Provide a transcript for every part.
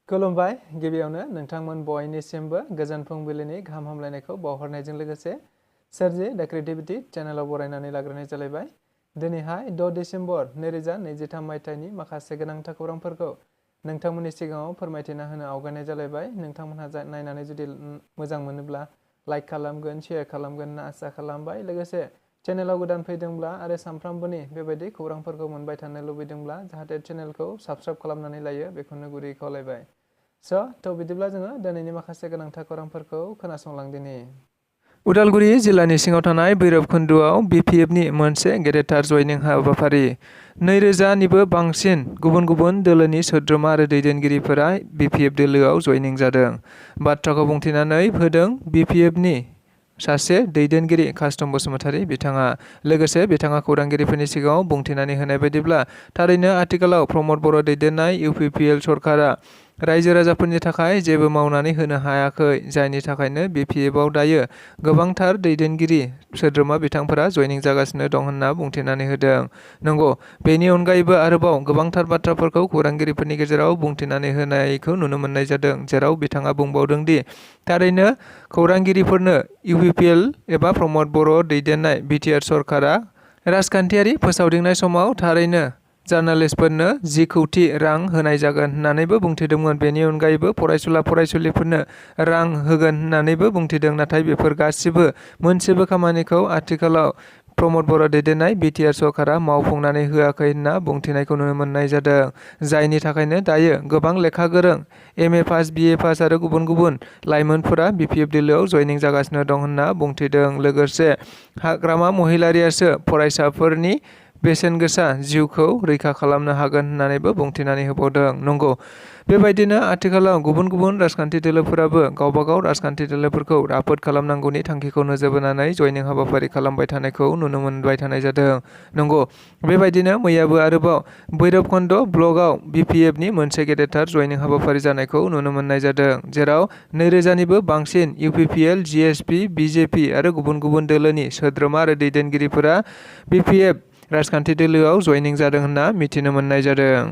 खुलुमबाय गिबियावनो नोंथांमोन बयनिसिमबो गोजोन फुंबिलिनि गाहाम हामलायनायखौ बावहरनायजों लोगोसे सोरजि दा क्रिएटिविटी चेनेलाव बरायनानै लाग्रोनाय जालायबाय। दिनैहाय 6 डिसेम्बर 2023 मायथाइनि माखासे गोनांथार खौरांफोरखौ नोंथांमोननि सिगाङाव फोरमायथिना होनो आवगायनाय जालायबाय। नोंथांमोनहा नायनानै जुदि मोजां मोनोब्ला लाइक खालामगोन, शेयार खालामगोन होनना आसा खालामबाय। लोगोसे चेनेलाव गोदान फैदोंब्ला आरो सानफ्रामबोनि बेबायदि खौरांफोरखौ मोनबाय थानो लुबैदोंब्ला जाहाथे चेनेलखौ साबस्क्राइब खालामनानै लायो बेखौनो गुरै खावलायबाय। थ' बिदिब्ला जोङो दिनैनि माखासे गोनांथार खौरांफोरखौ खोनासंलांदिनि। उदालगुरि जिल्लानि सिङाव थानाय भैरबकुन्दुआव BPFनि मोनसे गेदेरथार जयनिं हाबाफारि। 2000निबो बांसिन गुबुन गुबुन दोलोनि सोद्रोमा आरो दैदेनगिरिफोरा BPF दोलोआव जयनिं जादों। बाथ्राखौ बुंथिनानै होदों BPFनि सासे दैदेनगिरि कास्टम बसुमतारी बिथाङा। लोगोसे बिथाङा खौरांगिरिफोरनि सिगाङाव बुंथिनानै होनाय बायदिब्ला थारैनो आथिखालाव प्रमद बर' दैदेननाय UPPL सरकारा रायजो राजाफोरनि थाखाय जेबो मावनानै होनो हायाखै, जायनि थाखायनो BPFआव दायो गोबांथार दैदेनगिरि सोद्रोमा बिथांफोरा जयनिं जागासिनो दं होनना बुंथिनानै होदों। नंगौ, बेनि अनगायैबो आरोबाव गोबांथार बाथ्राफोरखौ खौरांगिरिफोरनि गेजेराव बुंथिनानै होनायखौ नुनो मोननाय जादों, जेराव बिथाङा बुंबावदों दि थारैनो खौरांगिरिफोरनो UPPL एबा प्रमद बर' दैदेननाय BTR सरकारा राजखान्थियारि फोसावदिंनाय समाव थारैनो जार्नालिस्टफोरनो 10 कौटि रां होनाय जागोन होननानैबो बुंथिदोंमोन। बेनि अनगायैबो फरायसुला फरायसुलिफोरनो रां होगोन होननानैबो बुंथिदों। नाथाय बेफोर गासिबो मोनसेबो खामानिखौ आथिखालाव प्रमद बर' दैदेननाय BTR सरकारा मावफुंनानै होआखै होनना बुंथिनायखौ नुनो मोननाय जादों। जायनि थाखायनो दायो गोबां लेखा गोरों MA पास, BA पास आरो गुबुन गुबुन लाइमोनफोरा BPF दोलोआव जयनिं जागासिनो दं होनना बुंथिदों। लोगोसे हाग्रामा महिलारियासो फरायसाफोरनि बेसेन गोसा जिउखौ रैखा खालामनो हागोन होननानैबो बुंथिनानै होबावदों। नंगौ, बेबायदिनो आथिखालाव गुबुन गुबुन राजखान्थि दोलोफोराबो गावबागाव राजखान्थि दोलोफोरखौ राफोद खालामनांगौनि थांखिखौ नोजोर बोनानै जयनिं हाबाफारि खालामबाय थानायखौ नुनो मोनबाय थानाय जादों। नंगौ, बेबायदिनो मैयाबो आरोबाव भैरबकुन्द ब्लकआव BPFनि मोनसे गेदेरथार जयनिं हाबाफारि जानायखौ नुनो मोननाय जादों, जेराव 2000निबो बांसिन UPPL, GSP, BJP आरो गुबुन गुबुन दोलोनि सोद्रोमा आरो दैदेनगिरिफोरा BPF राजखान्थि दोलोआव जयनिं जादों होनना मिथिनो मोननाय जादों।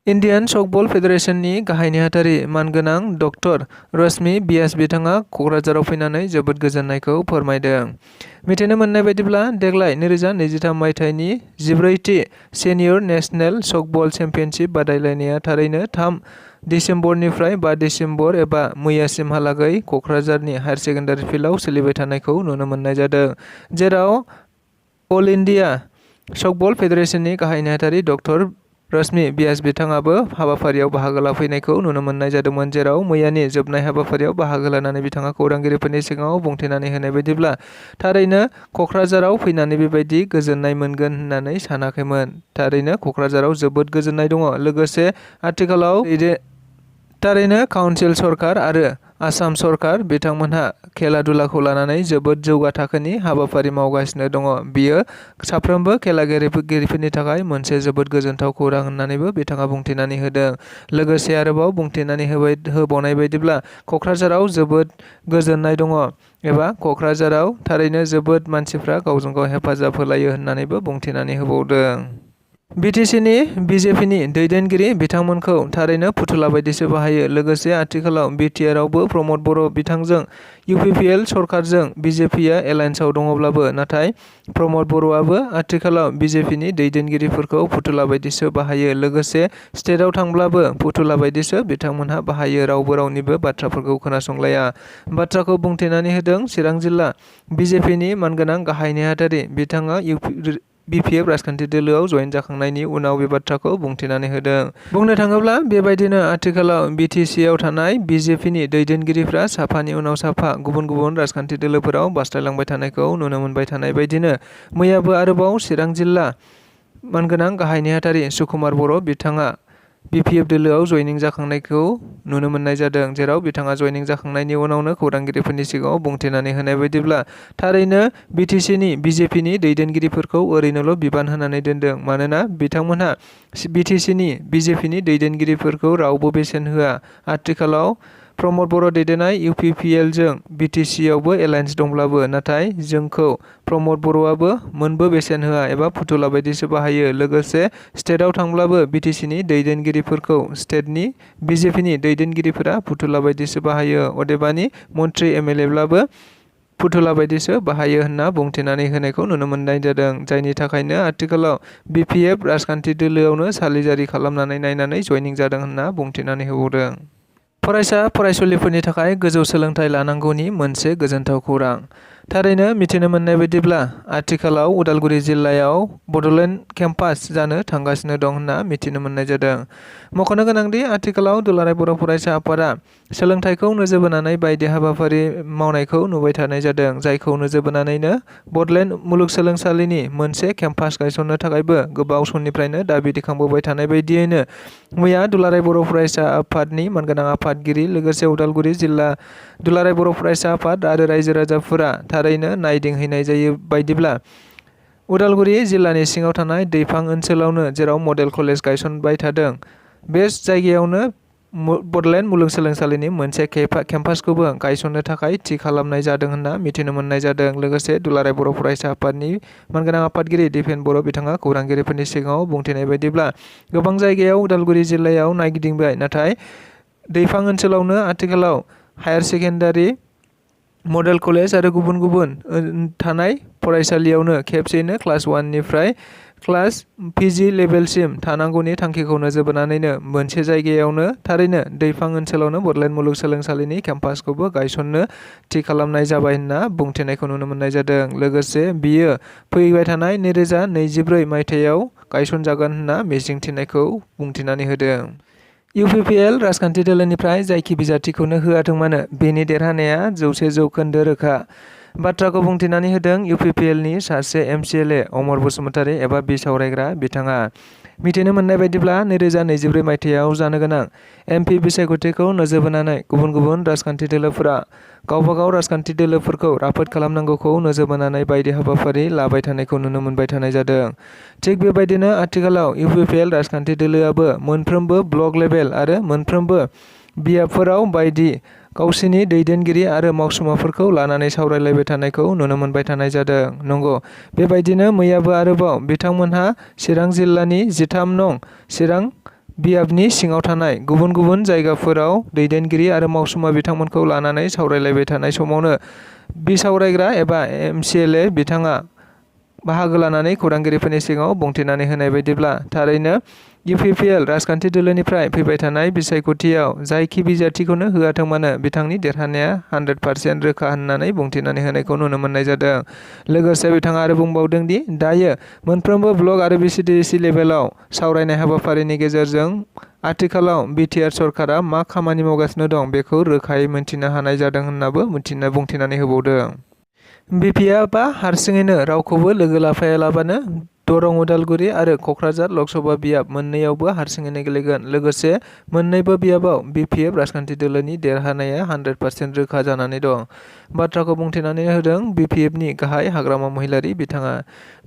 इन्डियान सकबल फेडारेशननि गाहाय नेहाथारि मानगोनां डक्टर रश्मि व्यास बिथाङा क'क्राझाराव फैनानै जोबोद गोजोननायखौ फोरमायदों। मिथिनो मोननाय बायदिब्ला देग्लाय 2023 मायथाइनि 14थि सेनियर नेशनेल सकबल चेम्पियनशिप बादायलायनाया थारैनो 3 डिसेम्बरनिफ्राय 5 डिसेम्बर एबा मैयासिमहालागै क'क्राझारनि हायार सेकेन्डारि फिल्डआव सोलिबाय थानायखौ नुनो मोननाय जादों, जेराव अल इन्डिया सकबल फेडारेशननि गाहाय नेहाथारि डक्टर रश्मि व्यास बिथाङाबो हाबाफारियाव बाहागो लाफैनायखौ नुनो मोननाय जादोंमोन। जेराव मैयानि जोबनाय हाबाफारियाव बाहागो लानानै बिथाङा खौरांगिरिफोरनि सिगाङाव बुंथिनानै होनाय बायदिब्ला थारैनो क'क्राझाराव फैनानै बेबायदि गोजोननाय मोनगोन होननानै सानाखैमोन। थारैनो क'क्राझाराव जोबोद गोजोननाय दङ। लोगोसे आथिखालाव थारैनो काउन्सिल सरकार आरो आसाम सरकार बिथांमोनहा खेला दुलाखौ लानानै जोबोद जौगा थाखोनि हाबाफारि मावगासिनो दङ। बियो साफ्रोमबो खेला गेलेगिरिफोरनि थाखाय मोनसे जोबोद गोजोनथाव खौरां होननानैबो बिथाङा बुंथिनानै होदों। लोगोसे आरोबाव बुंथिनानै होबावनाय बायदिब्ला क'क्राझाराव जोबोद गोजोननाय दङ एबा क'क्राझाराव थारैनो जोबोद मानसिफ्रा गावजों गाव हेफाजाब होलायो होननानैबो बुंथिनानै होबावदों। BTCनि BJPनि दैदेनगिरि बिथांमोनखौ थारैनो फुथुला बायदिसो बाहायो। लोगोसे आथिखालाव BTRआवबो प्रमद बर' बिथांजों UPPL सरकारजों BJPआ एलायन्सआव दङब्लाबो, नाथाय प्रमद बर'आबो आथिखालाव BJPनि दैदेनगिरिफोरखौ फुथुला बायदिसो बाहायो। लोगोसे स्टेटआव थांब्लाबो फुथुला बायदिसो बिथांमोनहा बाहायो, रावबो रावनिबो बाथ्राफोरखौ खोनासंलाया। बाथ्राखौ बुंथिनानै होदों चिरां जिल्ला BJPनि मानगोनां गाहाय नेहाथारि बिथाङा BPF राजखान्थि दोलोआव जयेन जाखांनायनि उनाव बे बाथ्राखौ बुंथिनानै होदों। बुंनो थाङोब्ला बेबायदिनो आथिखालाव BTCआव थानाय BJPनि दैदेनगिरिफ्रा साफानि उनाव साफा गुबुन गुबुन राजखान्थि दोलोफोराव बास्लायलांबाय थानायखौ नुनो मोनबाय थानाय बायदिनो मैयाबो आरोबाव चिरां जिल्ला मानगोनां गाहाय नेहाथारि सुकुमार बर' बिथाङा BPF दोलोआव जयनिं जाखांनायखौ नुनो मोननाय जादों, जेराव बिथाङा जयनिं जाखांनायनि उनावनो खौरांगिरिफोरनि सिगाङाव बुंथिनानै होनाय बायदिब्ला थारैनो BTCनि BJPनि दैदेनगिरिफोरखौ ओरैनोल' बिबान होनानै दोनदों, मानोना बिथांमोनहा BTCनि BJPनि दैदेनगिरिफोरखौ रावबो बेसेन होआ। आथिखालाव प्रमद बर' दैदेननाय UPPLजों BTC-आवबो एलायन्स दंब्लाबो नाथाय जोंखौ प्रमद बर'आबो मोनबो बेसेन होआ एबा फुथुला बायदिसो बाहायो। लोगोसे स्टेटआव थांब्लाबो BTC-नि दैदेनगिरिफोरखौ स्टेटनि BJP-नि दैदेनगिरिफोरा फुथुला बायदिसो बाहायो। अदेबानि मन्त्रि MLA-ब्लाबो फुथुला बायदिसो बाहायो होनना बुंथिनानै होनायखौ नुनो मोननाय जादों। जायनि थाखायनो आथिखालाव BPF राजखान्थि दोलोआवनो सालिजारि खालामनानै नायनानै जयनिं जादों होनना बुंथिनानै होबावदों। फरायसा फरायसुलिफोरनि थाखाय गोजौ सोलोंथाइ लानांगौनि मोनसे गोजोनथाव खौरां। थारैनो मिथिनो मोननाय बायदिब्ला आथिखालाव उदालगुरि जिल्लायाव बड'लेण्ड केम्पास जानो थांगासिनो दं होनना मिथिनो मोननाय जादों। मख'नो गोनांदि आथिखालाव दुलाराय बर' फरायसा आफादा सोलोंथाइखौ नोजोर बोनानै बायदि हाबाफारि मावनायखौ नुबाय थानाय जादों। जायखौ नोजोर बोनानैनो बड'लेण्ड मुलुगसोलोंसालिनि मोनसे केम्पास गायसननो थाखायबो गोबाव समनिफ्रायनो दाबि दैखांबोबाय थानाय बायदियैनो मैया दुलाराय बर' फरायसा आफादनि मानगोनां आफादगिरि लोगोसे उदालगुरि जिल्ला दुलाराय बर' फरायसा आफाद आरो रायजो राजाफोरा थारैनो नायदिंहैनाय जायो बायदिब्ला उदालगुरि जिल्लानि सिङाव थानाय दैफां ओनसोलावनो जेराव मडेल कलेज गायसनबाय थादों बे जायगायावनो बड'लेण्ड मुलुगसोलोंसालिनि मोनसे केम्पासखौबो गायसननो थाखाय थि खालामनाय जादों होनना मिथिनो मोननाय जादों। लोगोसे दुलाराय बर' फरायसा आफादनि मानगोनां आफादगिरि दिपेन बर' बिथाङा खौरांगिरिफोरनि सिगाङाव बुंथिनाय बायदिब्ला गोबां जायगायाव उदालगुरि जिल्लायाव नायगिदिंबाय नाथाय दैफां ओनसोलावनो आथिखालाव हायार सेकेन्डारि मडेल कलेज आरो गुबुन गुबुन थानाय फरायसालियावनो खेबसेयैनो क्लास 1 निफ्राय क्लास PG लेभेलसिम थानांगौनि थांखिखौ नोजोर बोनानैनो मोनसे जायगायावनो थारैनो दैफां ओनसोलावनो बड'लेण्ड मुलुगसोलोंसालिनि केम्पासखौबो गायसननो थि खालामनाय जाबाय होनना बुंथिनायखौ नुनो मोननाय जादों। लोगोसे बियो फैबाय थानाय 2024 मायथाइयाव गायसनजागोन होनना मिजिंथिनायखौ बुंथिनानै होदों। UPPL राजखान्थि दोलोनिफ्राय जायखि बिजाथिखौनो होआथों मानो बेनि देरहानाया 100% रोखा बाथ्राखौ बुंथिनानै होदों UPPLनि सासे MCLA अमर बसुमतारी एबा बिसावरायग्रा बिथाङा। मिथिनो मोननाय बायदिब्ला 2024 मायथाइयाव जानो गोनां MP बिसायख'थिखौ नोजोर बोनानै गुबुन गुबुन राजखान्थि दोलोफोरा गावबागाव राजखान्थि दोलोफोरखौ राफोद खालामनांगौखौ नोजोर बोनानै बायदि हाबाफारि लाबाय थानायखौ नुनो मोनबाय थानाय जादों। थिग बेबायदिनो आथिखालाव UPPL राजखान्थि दोलोआबो मोनफ्रोमबो ब्लक लेभेल आरो मोनफ्रोमबो बियाबफोराव बायदि गावसिनि दैदेनगिरि आरो मावसुमाफोरखौ लानानै सावरायलायबाय थानायखौ नुनो मोनबाय थानाय जादों। नंगौ बेबायदिनो मैयाबो आरोबाव बिथांमोनहा चिरां जिल्लानि 13 नं चिरां बियाबनि सिङाव थानाय गुबुन गुबुन जायगाफोराव दैदेनगिरि आरो मावसुमा बिथांमोनखौ लानानै सावरायलायबाय थानाय समावनो बिसावरायग्रा एबा MCLA बिथाङा बाहागो लानानै खौरांगिरिफोरनि सिगाङाव बुंथिनानै होनाय बायदिब्ला थारैनो UPPL राजखान्थि दोलोनिफ्राय फैबाय थानाय बिसायख'थियाव जायखि बिजाथिखौनो होआथों मानो बिथांनि देरहानाया 100% रोखा होननानै बुंथिनानै होनायखौ नुनो मोननाय जादों। लोगोसे बिथाङा आरो बुंबावदों दि दायो मोनफ्रोमबो ब्लक आरो BCDC लेभेलाव सावरायनाय हाबाफारिनि गेजेरजों आथिखालाव BTR सरकारा मा खामानि मावगासिनो दं बेखौ रोखायै मिन्थिनो हानाय जादों होननाबो बुंथिनानै होबावदों। BPFआ हारसिङैनो रावखौबो लोगो लाफायालाबानो दरं उदालगुरि आरो क'क्राझार लकसभा बियाब मोननैयावबो हारसिङैनो गेलेगोन। लोगोसे मोननैबो बियाबाव BPF राजखान्थि दोलोनि देरहानाया 100% रोखा जानानै दं बाथ्राखौ बुंथिनानै होदों BPFनि गाहाय हाग्रामा महिलारी बिथाङा।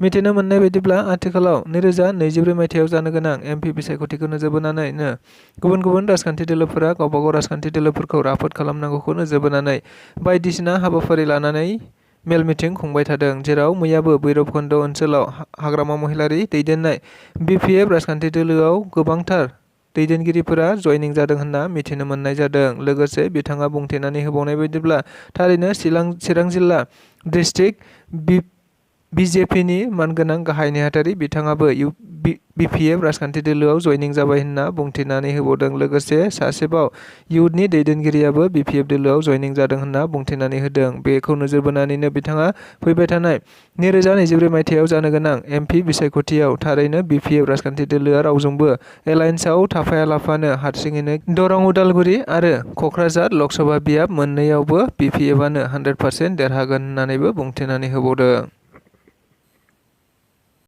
मिथिनो मोननाय बायदिब्ला आथिखालाव 2024 मायथाइयाव जानो गोनां MP बिसायख'थिखौ नोजोर बोनानैनो गुबुन गुबुन राजखान्थि दोलोफोरा गावबागाव राजखान्थि दोलोफोरखौ राफोद खालामनांगौखौ नोजोर बोनानै बायदिसिना हाबाफारि लानानै मेल मिटिं खुंबाय थादों। जेराव मैयाबो भैरबकुन्द ओनसोलाव हाग्रामा महिलारी दैदेननाय BPF राजखान्थि दोलोआव गोबांथार दैदेनगिरिफोरा जयनिं जादों होनना मिथिनो मोननाय जादों। लोगोसे बिथाङा बुंथिनानै होबावनाय बायदिब्ला थारैनो चिरां जिल्ला डिस्ट्रिक्ट BJPनि मानगोनां गाहाय नेहाथारि बिथाङाबो BPF राजखान्थि दोलोआव जयनिं जाबाय होनना बुंथिनानै होबावदों। लोगोसे सासेबाव इयुथनि दैदेनगिरियाबो BPF दोलोआव जयनिं जादों होनना बुंथिनानै होदों। बेखौ नोजोर बोनानैनो बिथाङा फैबाय थानाय 2024 मायथाइयाव जानो गोनां MP बिसायख'थियाव थारैनो BPF राजखान्थि दोलोआ रावजोंबो एलायन्सआव थाफायालाफानो हारसिङैनो दरं उदालगुरि आरो क'क्राझार लकसभा बियाब मोननैयावबो BPFआनो 100% देरहागोन होननानैबो बुंथिनानै होबावदों।